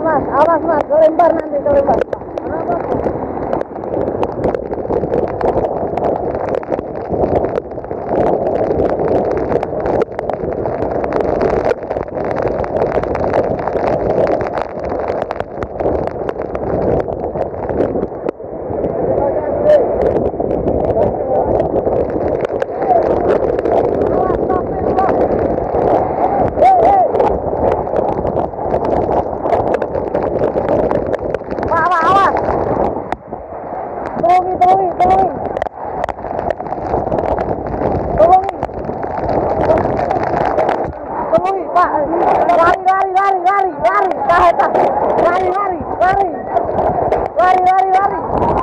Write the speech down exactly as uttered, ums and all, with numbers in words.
Mas, awas, Mas, kelembar nanti, kelembar. Pak, Pak, awas. Tolongi, tolongi, tolongi. Tolongi. Tolongi, Pak. Lari, lari, lari, lari, lari. Tahan, tahan. Lari, lari, lari. Lari, lari, lari.